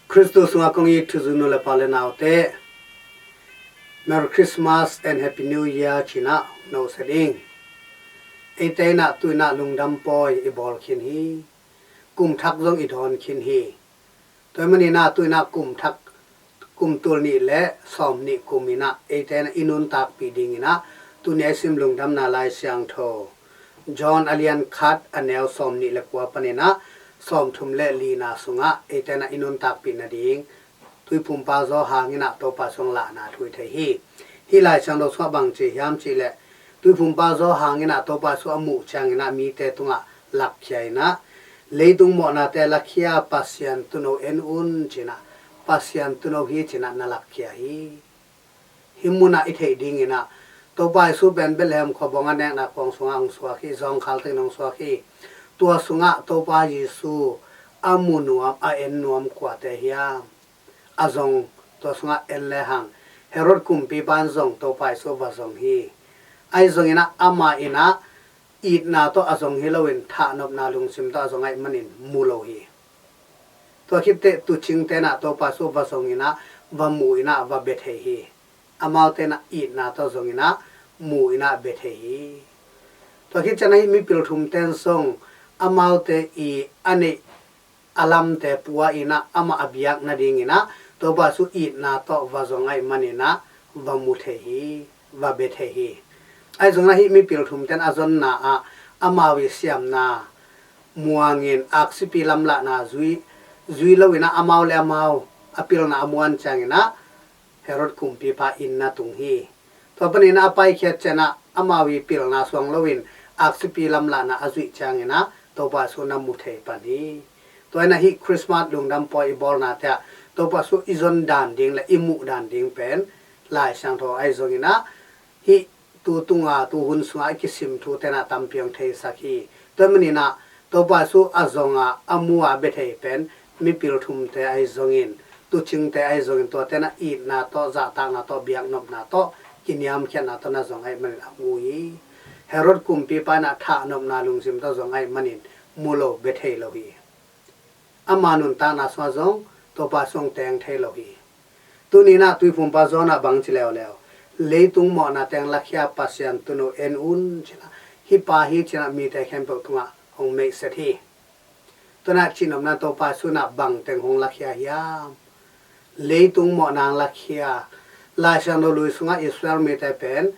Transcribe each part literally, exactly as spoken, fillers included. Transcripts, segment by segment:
Khristu sungah kong it thuzui nu le pa le naute, Merry Christmas and Happy New Year ci-in ah nong sia ding. Eite in ah tu-in ah lungdam pawi i bawl khin hi. Kum thak zong i dawn khin hi. Tua ahih manin ah tu-in ah kum thak, kum tul nih le sawm nih kum in ah eite in ah i nuntakpih dingin ah tuni a i sim lungdamna Lai Siangtho John a lian khat a neu sawm nih le kua panin ah sawm thum le lina sungah eite in ah i nuntakpih nading Tuiphumpa Johan in ah Topa Jesu hong lahna thu i thei hi. Hih Lai Siangtho sungah bang ci hiam cih leh, Tuiphumpa Johan in ah Topa Jesu a muh ciangin ah mite tungah lakkhia in ah, "Leitung mawhnate lakhia Pasian Tuuno en un," ci-in ah, "Pasian Tuuno hi," ci-in ah na lakkhia hi. Hih mun ah i theih dingin ah, Topa Jesu pen Bethlehem khuabawng a nekna kuang sungah hong suak hi, zawngkhal takin hong suak hi. Tua sungah Topa Jesu a mu nuam, a en nuam kuate hiam? A zong, tua sungah en lehang, Herod kumpipa in zong Topa Jesu va zong hi. Ahi zongin ah amah in ah itna tawh a zong hi loin thahnopna lungsim tawh a zong ahih manin mu lo hi. Tua khit teh tuucingte in ah Topa Jesu va zongin ah, va mu in ah, va bia thei hi. Amaute in ah itna tawh zongin ah, mu in ah, bia thei hi. Tua khit ciangin ah hih mipil thumte in zong amaute i a neih a lamte pua in ah, amah a biak nadingin ah Topa Jesu itna tawh va zong ahih manin ah va mu thei hi, va bia thei hi. Ahi zongin ah hih mipil thumte in a zonna ah amau i siamna muangin aksipi lamlahna zui, zui loin ah amau le amau a pilna a muan ciangin ah Herod kumpipa inn na tung hi. Tua panin ah a paikhiat ciangin ah amau i pilna suang loin aksipi lamlahna a zuih ciangin ah Topa Jesu na mu thei pan hi. Tua in ah hih Christmas lungdam pawi i bawlnate ah Topa Jesu i zon dan ding le i muh dan ding pen Lai Siangtho ahi zongin ah hih tu tunga, tu hun sunga i kisim thute in ah tampi hong theisak hi. Tua ahih manin ah Topa Jesu a zong a, a mu a, bia thei pen mipil thumte ahi zongin, tuucingte ahi zongin, tuate in ah itna tawh, zahtakna tawh, biaknopna tawh, kiniamkhiatna tawh na zong ahih manin a mu hi. Herod kumpipa in ah thahnopna lungsim tawh zong ahih manin mu lo, bia thei lo hi. Ama nuntakna sungah zong Topa Jesu hong teng thei lo hi. Tuni in ah Tuiphumpa Johan in ah bang ci leuleu, "Leitung mawhnate lakhia Pasian Tuuno en un," ci-in ah, "Hih pa hi," ci-in ah mite khempeuh tungah hong meihset hi. Tua in ah cihnopna Topa Jesu in ah bang teng hong lakhia hiam? Leitung mawhna lakhia. Lai Siangtho lui sungah Israel mite pen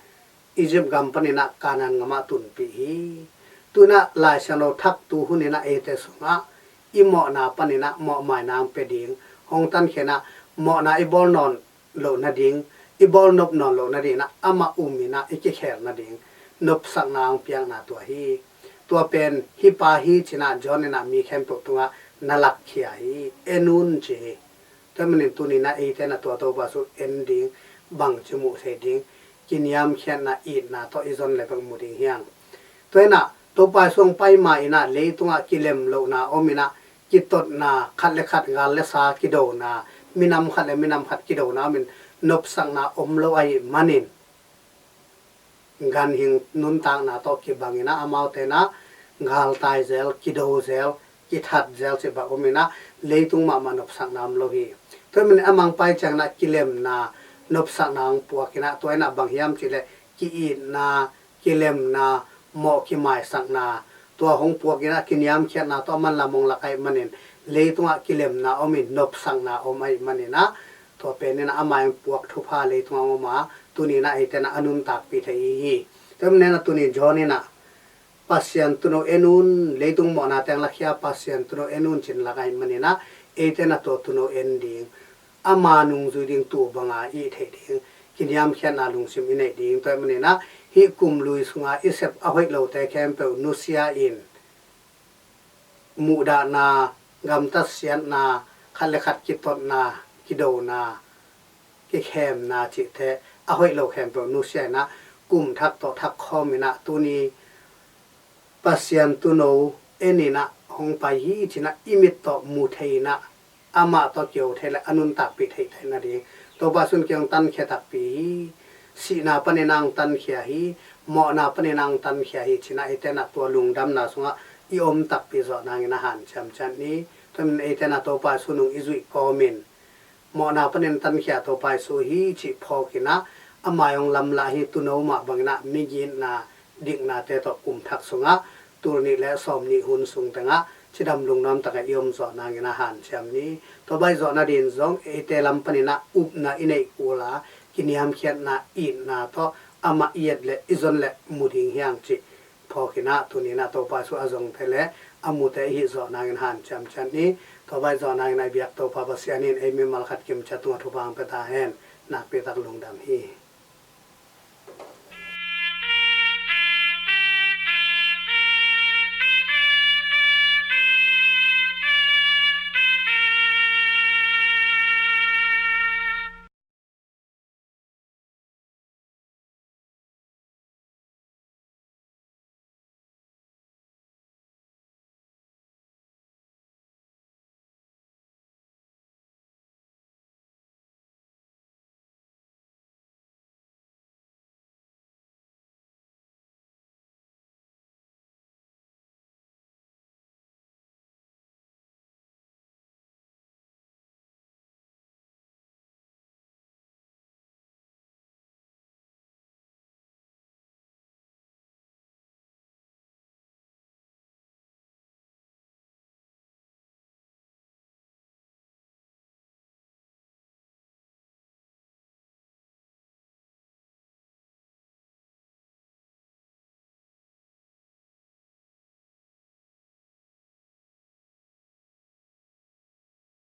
Egypt gam panin ah Canaan gamah tunpih hi. Tu-in ah Lai Siangtho thak tu hunin ah eite sungah i mawhna panin ah mawhmaina hong pia ding, hong tankhia in ah mawhna i bawl nawn loh nading, i bawl nop nawn loh nadingin ah amah um in ah i kikhel nading nopsakna hong piakna tua hi. Tua pen hih pa hi ci-in ah Johan in ah mi khempeuh tungah na lakkhia hi, en un ci hi. Tua ahih manin tuni in ah eite in ah tua Topa Jesu en ding, bangci muh theih ding, kiniamkhiatna, itna tawh i zon le bek mu ding hi hang. Tua in ah Topa Jesu hong pai ma in ah leitungah kilem lohna om in ah, kitotna, khat le khat gal le sa kidona, minam khat le minam khat kidona om in, nopsakna om lo ahih manin ganhing nuntakna tawh kibang in ah amaute in ah galtai zel, kido zel, kithat zel cih bang om in ah leitung mahmah nopsakna om lo hi. Tua ahih manin a mang pai ciangin ah kilemna, nopsakna hong puak in ah, tua in ah bang hiam cih leh ki-itna, kilemna, mawh kimaisakna, tua hong puak in ah kiniamkhiatna tawh a manlam hong lak ahih manin leitungah kilemna om in nopsakna om ahih manin ah, tua pen in ah ama hong puak thupha leitungah hong om a, tuni in ah eite in ah a nuntakpih thei i hi hi. Tua ahih manin ah tuni Johan in ah Pasian Tuuno en un, leitung mawhna teng lakhia Pasian Tuuno en un ci-in lak ahih manin ah eite in ah tua Tuuno en ding, ama nungzui ding, tuu banga i theih ding kiniamkhiatna lungsim i neih ding. Tua ahih manin ah hih kum lui sunga i sep a hoih lote khempeuh nusia in, muhdahna, gamtat siatna, khat le khat kitotna, kidona, kikhemna cihte a hoih lo khempeuh nusia in ah kum thak tawh thak khawm in ah tuni Pasian Tuuno en in ah hong pai hi ci-in ah i mit tawh mu thei in ah amah tawh kio thei le a nuntakpih theih theih nading Topa Jesu in kei hong tankhia takpi hi. Sihna panin ah hong tankhia hi. Mawhna panin ah hong tankhia hi ci-in ah eite in ah tua lungdamna sungah i om takpi zawh nangin ah hanciam ciat ni. Tua manin eite na Topa Jesu nung i zuih kawmin mawhna panin tankhia Topa Jesu hi cih phawk inah, ama hong lamlah hi. Tuuno mah bang inah migitna diknate tawh kum thak sungah tul nih le sawm nih hun sung tengah cidam lungnuam takah i om zawh nangin a hanciam ni. Topa i zawh nading zong eite lam paninah upna i neih kul a, kiniamkhiatna itna tawh amah i et le i zon le mu ding hi hang cih phawk inah, tuni inah Topa Jesu a zongte le a mute i hih zawh nangin hanciam ciat ni. Topa i zawh nangin a i biak Topa Pasian in ei mimal khat kimciat tungah thupha hong pia ta hen. Nakpi tak lungdam hi.